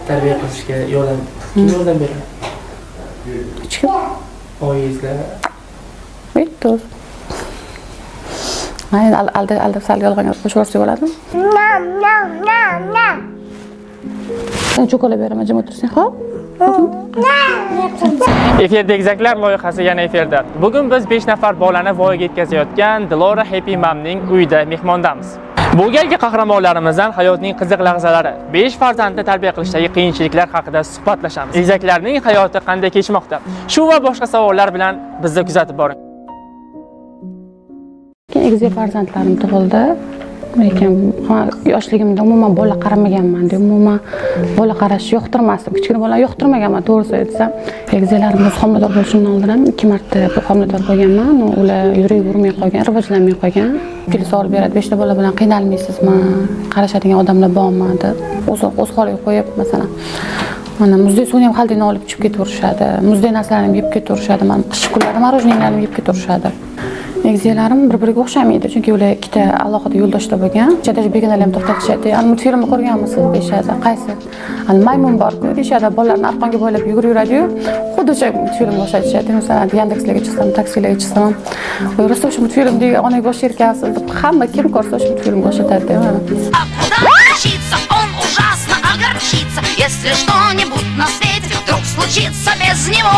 Tarbiya qilishga yordam, kim yordam beradi? Hech kim. Oyingizlar? Bitta o'zi. Man endi aldab aldab sal yolg'on qo'shib yuborsak bo'ladimi? Sen cho'kola beraman, jim o'tirsang, xo'p? Efirda Egizaklar loyihasi yana efirda. Bugun biz 5 nafar bolani voyaga yetkazayotgan Dilora Happy Momning uyida mehmondamiz. Bu galgi qahramonlarimizdan hayotning qiziq lahzalari, 5 farzandni tarbiya qilishdagi qiyinchiliklar haqida suhbatlashamiz. Egizaklarning hayoti qanday kechmoqda? Shu va boshqa savollar bilan bizni kuzatib boring. Keyin egizak farzandlarim tug'ildi. Lekin yoshligimda umuman bola qaramaganman, umuman bola qarashni yoqtirmasdim. Kichkina bolani yoqtirmaganman, to'g'risini aytsam. Egizaklarimiz homilador bo'lishimdan oldin ham ikki marta homilador bo'lganman. Ular yuragi urmay qolgan, rivojlanmay qolgan. Ko'pchilik savol beradi, beshta bola bilan qiynalmaysizmi? Qarashadigan odamlar bormi deb. O'zi o'z holiga qo'yib, masalan, mana muzdek suvni ham xaldingdan olib ichib ketaverishadi. Muzdek narsalarni ham yeb ketaverishadi. Mana qish kunlarida мороженое larni yeb ketaverishadi. Egizaklarim bir-biriga o'xshamaydi, chunki ular ikkita alohida yo'ldoshda bo'lgan. Даже begonalar ham to'xtatishadi. "Ana multfilmni ko'rganmisiz?" deyishadi. "Qaysi?" "Ana maymun bor-ku" deyishadi. Bolalarni arqonga boylab yugurib yuradi-yu, xuddi o'sha multfilmga o'xshatishadi. Masalan, Yandexlarga chiqsam, taksilarga chiqsam ham, "Voy, rosa o'sha multfilmdagi onaga o'xshar ekansiz" deb hamma kim ko'rsa o'sha multfilmga o'xshatadi mana. А куда тащиться, он ужасно огорчится, если что-нибудь на свете вдруг случится без него.